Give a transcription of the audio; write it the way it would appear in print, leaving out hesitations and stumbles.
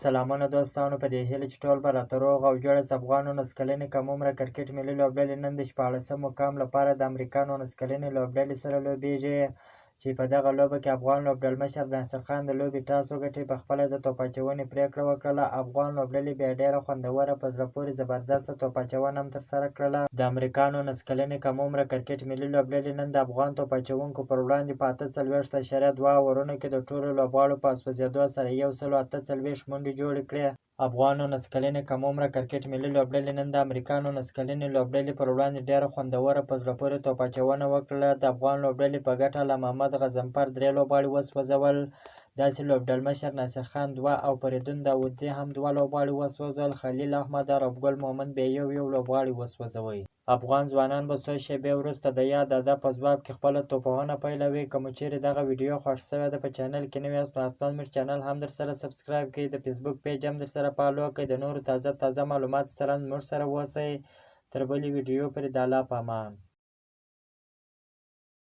سلامونه دوستانو، په دې هیله چې ټول به راته روغ او جوړ یاست. افغان 19 کلنې کم عمره کرکټ ملي لوبډلې نن د 16م مقام لپاره د امریکا 19 کلنې لوبډلې سره لوبیږي، چې په دغه لوبه کې افغان لوبډلمشر ناصر خان د لوبې ټاس وګټي، په خپله د توپ اچونې پرېکړه وکړله. افغان لوبډلې بیا ډېره خوندوره، په زړه پورې، زبردسته توپ اچونه هم ترسره کړله. د امریکا 19 کلنې کم عمره کرکټ ملي لوبډلې نن د افغان توپ اچونکو پر وړاندې په 48.2 اورونو کې د ټولو لوبغاړو په سوځېدو سره 148 منډې جوړې کړې. افغان 19 کلنې کم عمره کرکټ ملي لوبډلې نن د امریکا 19 کلنې لوبډلې پر وړاندې ډېره خوندوره، په زړه پورې توپ اچونه وکړله. د افغان لوبډلې په ګټه الله محمد غضنفر درې لوبغاړي وسوځول، داسې لوبډلمشر ناصر خان دوه او فریدون داودزي هم دوه لوبغاړي وسوځول. خلیل احمد او رب ګل مومند بیا یو یو لوبغاړي وسوځوي. افغان ځوانان به څو شېبې وروسته د یاد هدف په ځواب کې خپله توپوهنه پیلوي. که مو چیرې دغه ویډیو خوښ شوې ده، په چینل کې نوي یاست، نو حتما زموږ چینل هم درسره subscribe کړئ، د فیسبوک پیج هم درسره follow کړئ. د نورو تازه تازه معلوماتو سره زموږ سره اوسئ. تر بلې ویډیو پورې د الله په امان.